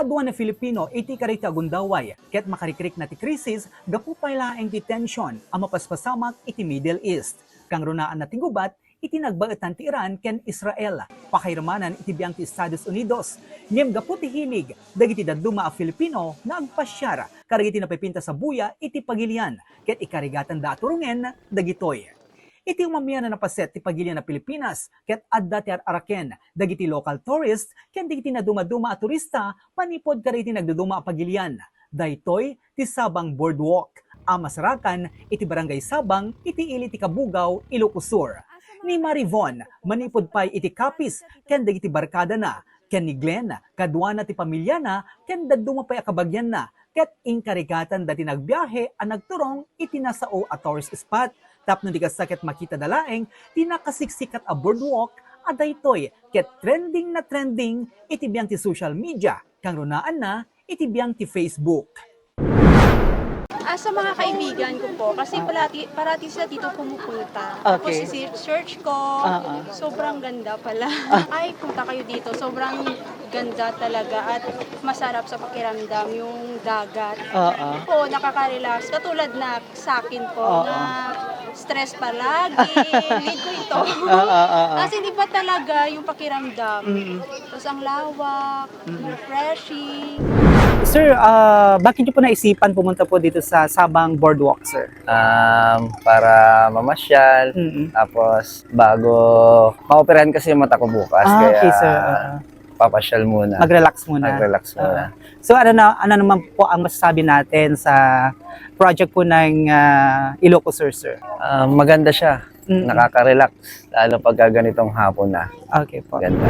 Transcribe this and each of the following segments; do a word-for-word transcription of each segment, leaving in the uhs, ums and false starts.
Aduan a Filipino iti karita gundaway ket makarikrikna ti krisis gapu pay laeng ti tension a mapaspasamak iti Middle East. Kangrunaanna ti gubat iti nagbaetan ti Iran ken Israel. Pakairmanan iti biang ti Estados Unidos. Ngem gapu ti hilig dagiti dadduma a Filipino nga agpasiar kadagiti napipintas a buya iti pagilian ket ikarigatanda a turongen dagitoy. Iti umamian a napaset ti pagilian a Pilipinas ket adda ti ar-araken dagiti local tourist ken dagiti nadumaduma a turista manipud kadagiti nagduduma a pagilian. Daytoy ti Sabang Boardwalk a masarakan iti Barangay Sabang iti ili ti Cabugao, Ilocos Sur. Ni Marivon, manipud pay iti Capiz ken dagiti barkadana, ken ni Glenn, kaduana ti pamilyana ken dadduma pay a kabagianna, ket inkarigatan dati nagbiahe a nagturong iti nasao a tourist spot. Tapno di kasta ket makita da laeng ti nakasiksikat a boardwalk a daytoy ket trending na trending iti biang ti social media, kangrunaanna iti biang ti Facebook. Ah, sa mga kaibigan ko po, kasi parati, parati sila dito pumupunta. Tapos Okay. isi-search ko, Ah, ah. Sobrang ganda pala. Ay, punta kayo dito. Sobrang ganda talaga at masarap sa pakiramdam yung dagat. Oo. Po, nakaka-relax. Katulad na sa akin po Oo. na stress palagi. Need ko ito. Oo, oo, oo. Kasi di ba talaga yung pakiramdam? Mm. Tapos ang lawak, refreshing. Sir, ah, bakit niyo po naisipan pumunta po dito sa Sabang Boardwalk, sir? Um, para mamasyal, Mm-mm. tapos bago maoperahan kasi yung mata ko bukas, Ah, kaya okay, sir. Oo. papasyal muna. Mag-relax muna. Mag-relax muna. Oo. So ano na ano naman po ang masasabi natin sa project po ng ah, Ilocos Sur, sir? Ah, maganda siya. Mm-mm. Nakaka-relax, lalo pagka ganitong hapon na. Okay po. Ganda.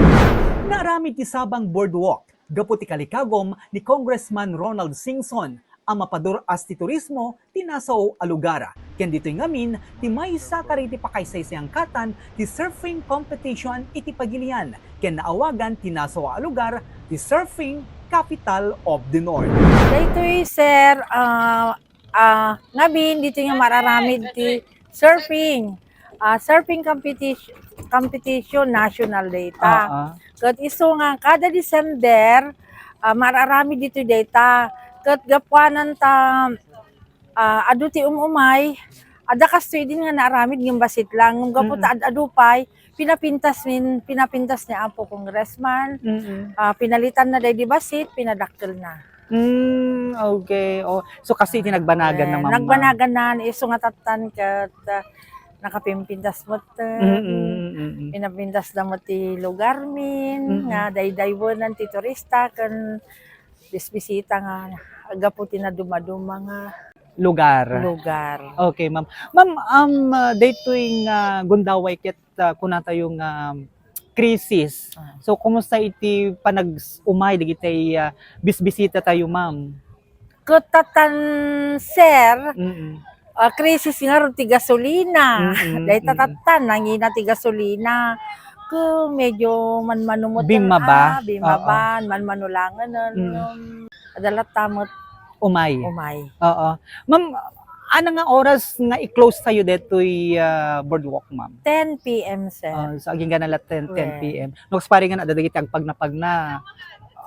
Naaramid ti Sabang Boardwalk gapu ti kalikagum ni Congressman Ronald Singson a mapadur-as ti turismo ti nasao a lugar. Ken ditoy ngamin ti maysa kadagiti pakaisaysayaangkatan ti surfing competition iti pagilian ken naawagan ti nasao a lugar ti surfing capital of the North. Daytoy, sir, ah, ah, ngamin ditoy nga mararamid ti surfing. Ah, surfing competition, competition national data. Ah, ah. Ket isu nga kada December, ah, mararamid ditoy data. Ket gapuanan ta ah, adu ti um-umay, adda kastoy din nga naaramid ngem bassit lang. Ngem gapu ta ad-adu pay, pinapintas min, pinapintas ni Apo Congressman. Mm-mm. Ah, pinalitan na daydi bassit, pinadakkel na. Mm, okay. Oh, so kasi iti nagbanagan na Eh, mama. Nagbanagan na, isu nga tattan ket ah, nakapimpintas met. Mm-mm, mm-mm. Pinapintas da met ti lugar min, Mm-mm. nga daydaywenan ti turista, ken bisbisita nga gapu ti nadumaduma nga Lugar. lugar. Okay, ma'am. Ma'am, um, ah, daytoy nga gundaway ket ah, kuna tayo nga krisis. Ah. So kumusta iti panag-umay dagiti ah, bisbisita tayo, ma'am? Ket tattan, sir, Mm. ah, krisis nga ro ti gasolina. Mm-mm, Dayta mm-mm. tattan, nangina ti gasolina. Ku medyo manmano met Bimaba? Ah, bimaba, manmano langen. Mm. Um, adda latta met Umay. umay. Oo. Ma'am, ano nga oras nga i-close tayo detoy ah, boardwalk, ma'am? ten p.m., sir. Ah, so aging gana la ten, ten p.m. No, kuspari nga adda dagiti agpagnapagna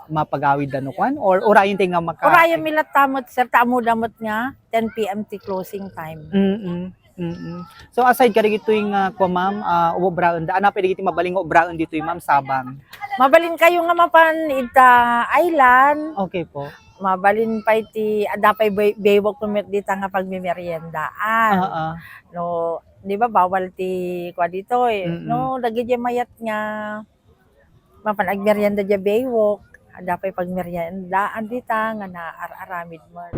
mapagawid da no kwan or urayon tayo nga maka- Urayon mi latta met, sir, ta ammoda met nga ten p.m. ti closing time. Mm-mm. Mm-mm. So aside kadagitoy nga kwa, ma'am, ah, ubraen da, ano pay dagiti mabalin nga ubraen ditoy, ma'am, Sabang? Mabalin kayo nga mapan ita island. Okay po. Mabalin pay ti adda pay bay- baywalk met dita nga pagmemeriendaan. Oo. No, di ba bawal ti kwa ditoy. Mm-mm. No, dagiti mayat nga mapan agmerienda diay baywalk, adda pay pagmeriendaan dita nga naar-aramid met.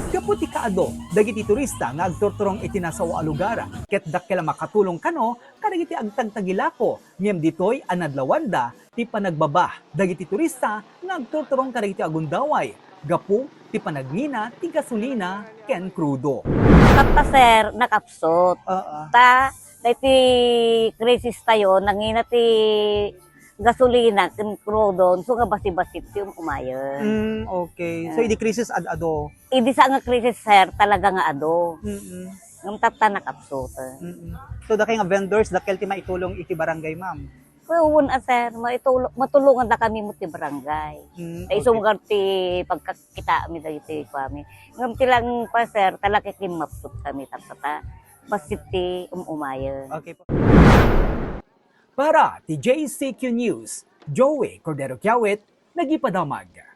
Gapu ti kaadu dagiti turista nga agturturong iti nasao a lugar ket dakkel a makatulong kano kadagiti agtagtagilako ngem ditoy a nadlawanda ti panagbaba dagiti turista nga agturturong kadagiti agundaway gapu ti panagngina ti gasolina ken krudo. Tatta, sir, nakapsut. Oo. Ta, daytoy krisis tayo, nangina ti gasolina ken krudon, so nga basi-basit ti um-umayen. Mm, okay. So, Ah. idi krisis ad-ado. Idi sa nga krisis, sir, talaga nga adu. Mm-mm. Ngem tatta nakapsut. Mm-mm. So, dakay nga vendors, dakkel ti maitulong iti barangay, ma'am. Wen a, sir, maitulong, matulongan da kami mo ti barangay. Mm, Ay, okay. Sumgar ti pagkakita mi dagiti kuami. Ngem ti lang pa, sir, talaga kimmaput kami tapata. Basit ti umumayen. Okay po. Para ti J C Q News, Joey Cordero Kiawit, nagipadamag.